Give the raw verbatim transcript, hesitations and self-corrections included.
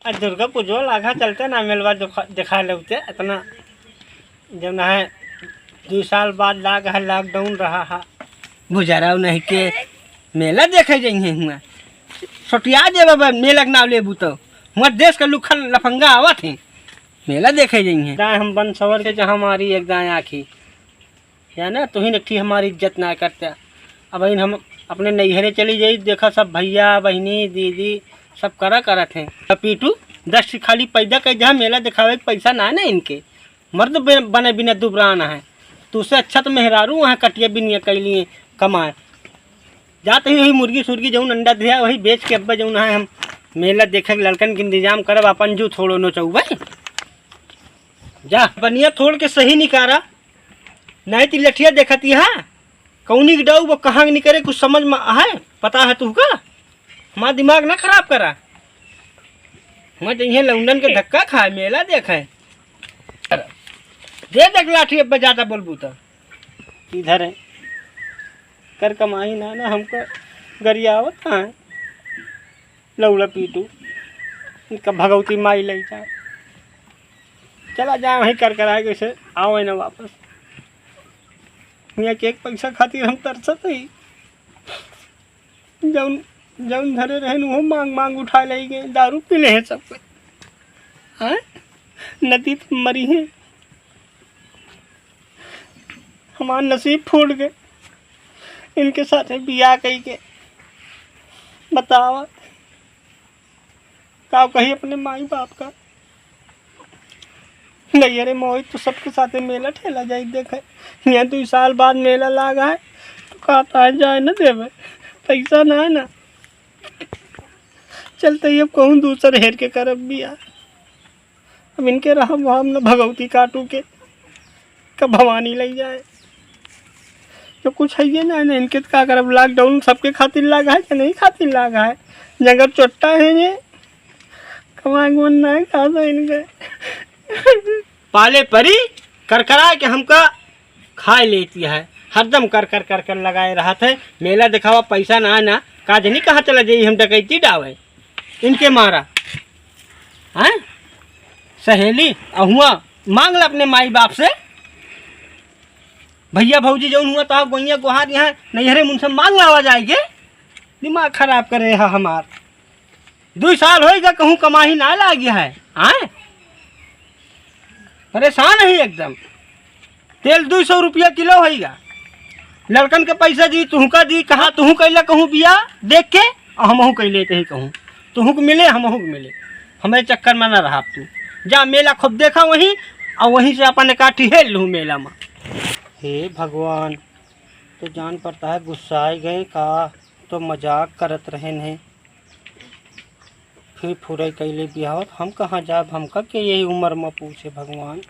आज दुर्गा पूजो लागा, चलते ना मेलवा देखा, देखा लेते। इतना जौन है, दो साल बाद लाग है, lockdown रहा है। गुजारा नहीं के मेला देखे जाइए हुआ। सटिया जे बाबा, मेला के नाम लेबू तो हुआ देश का लुखन लफंगा आवत है, मेला देखे जाइए। दाएं हम बन सवर के जहाँ मारी एक दाएं आँखी, या ना, तुहिन एक ठी हमारी इज्जत ना करते। अब इन हम अपने नैहरे चली जाई, देखा सब भैया, बहिनी, दीदी सब करा करत हैं। तो पीटू, दस ठी खाली पैदा कर जहाँ मेला दिखावे के पैसा ना है ना इनके। मर्द बे-, बने बिना दुबरान है। तो उससे अच्छा तो मेहरारू वहाँ कटिया बिनिया कर लिए कमाए। जाते ही वही मुर्गी सुर्गी जौन अंडा दिया वही बेच के अब्बा जौन है हम मेला देखे के लड़कन के इंतजाम करब, अपन जू थोड़ो नोचौबे। जा बनिया थोड़ के सही निकारा, नहीं तो लठिया देखती है कौनी के डाऊ वो कहाँ के निकरे, कुछ समझ में है, पता है तुहका? हमारा दिमाग ना खराब करा। मैं तो इहे लौंडन के धक्का खाए, मेला देखे। दे देख लाठी, अब ज्यादा बोलबू तो। इधर है, कर कमाई ना, ना हमको गरियावत है। लौड़ा पीटू, इनका भगवती माई लई जाए। चला जाए वहीं कर कराए, कैसे आवे ना वापस। हियाँ के एक पैसा खातिर हम तरसत ही। जौन, जौन धरे रहेन, वो मांग मांग उठा ले गए, दारू पी ले हैं सब कोई। हाँ? नदी पे मरी है। हमार नसीब फूट गए, इनके साथे बियाह कई के। बतावा, का कही अपने माई बाप का? नहीं, अरे मोहित, तो सबके साथे मेला ठेला जाई देखे। यहाँ दो साल बाद मेला लागा है, तो कहता है जाए न देवे, पैसा ना है ना। चलते ही अब कहूँ दूसर हेर के करब बियाह। अब इनके रहब वहब न भगवती काटू के, कब भवानी लई जाए। जो कुछ है ये ना, ना इनके तो का करब, lockdown सबके खातिर लागा है कि नहीं खातिर लागा है? जंगल चोट्टा है ये, कमाए के मन ना है, कहाँ से इनके? पाले परी करकरा के हमका खाए लेती है, हरदम कर कर कर कर लगाए रहत है। मेला दिखावा, पैसा ना है ना, का जनी कहाँ चला जाई, हम डकैती डावे इनके मारा। हैं सहेली, अहुआ मांग ला अपने माई बाप से, भैया भौजी जौन हुआ तो गोइया गोहार यहाँ नैहरे मुन से मांग लावा जाएगे। दिमाग खराब करे है हमार। दुई साल होइगा कहूँ कमाही ना लागी है, आए परेशान ही एकदम। तेल दुई सौ रुपया किलो होइगा। लड़कन के पैसा दी, तुहका दी, कहा तुहू कैला कहूँ बिया देख के, और हमहू कैले ते ही कहूँ, तुहू के मिले, हमहू के मिले। हमारे चक्कर में ना रहा तू। जा मेला खूब देखा वहीं, और वहीं से अपन काठी हेल लूँ मेला में। हे भगवान, तो जान पड़ता है गुस्साए गए का, तो मजाक करत रहेन है। फिर फुरई कैले बिहावत, हम कहाँ जाब, हमका के यही उम्र में पूछे भगवान।